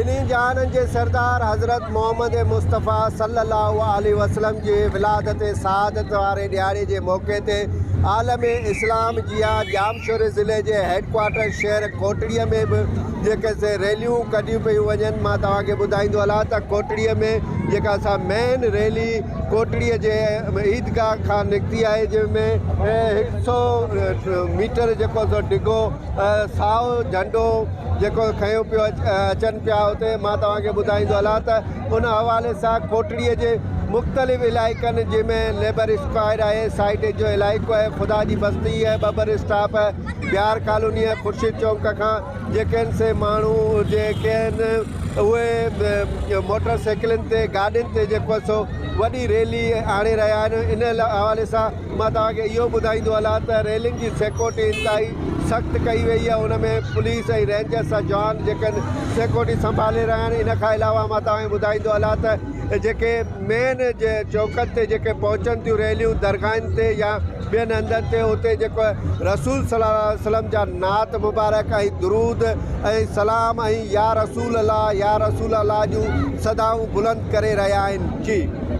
ٻنهي جهانن جي سردار حضرت محمد مصطفيٰ صلي الله عليه وسلم جي ولادت سعادت واري ڏهاڙي جي موقعي تي عالم اسلام جيان ڄامشوري ضلعي جي هيڊ ڪوارٽر شهر ڪوٽڙي ۾ به جيڪي سي ريليون ڪڍيون پيون وڃن. مان توهان کي ٻڌائيندو هلان ته ڪوٽڙي ۾ جيڪا سا مين ريلي ڪوٽڙي جي عيدگاهه کان نڪتي آهي، جنهن ۾ هڪ سئو ميٽر جيڪو سو ڊگهو سائو جهنڊو جيڪو کنيو پيو اچن پيا. اتي مان توهان کي ٻڌائيندو هلان ته ان حوالي سان ڪوٽڙي جي مختلف علائقن جنهن ۾ ليبر اسڪوائر آهي، سائيٽ جو علائقو آهي، خدا جي بستي آهي، ٻٻر اسٽاپ آهي، بهار ڪالوني آهي، خورشيد چونڪ کان جيڪي آهن سي ماڻهو جيڪي آهن اهي موٽر سائيڪلن تي گاڏين تي جيڪو سو وڏي ريلي آڻي رهيا آهن. ان حوالي سان مان توهان کي اهو ٻڌائيندو هلان ته ريلين جي سيڪيورٽي انتهائي سخت ڪئي وئي آهي، ان ۾ پوليس ۽ رينجرز جا جوان جيڪي آهن سيڪيورٽي سنڀالي رهيا آهن. ان کان علاوه مان توهان کي ٻڌائيندو هلان ته جيڪي مين جي چوڪن تي جيڪي پهچن ٿيون ريليون درگاهن تي يا ٻين هنڌن تي، اتي جيڪو رسول صلي الله عليه وسلم جا نعت مبارڪ ۽ درود ۽ سلام ۽ يا رسول الله يا رسول الله جون صدائون بلند ڪري رهيا آهن. جي.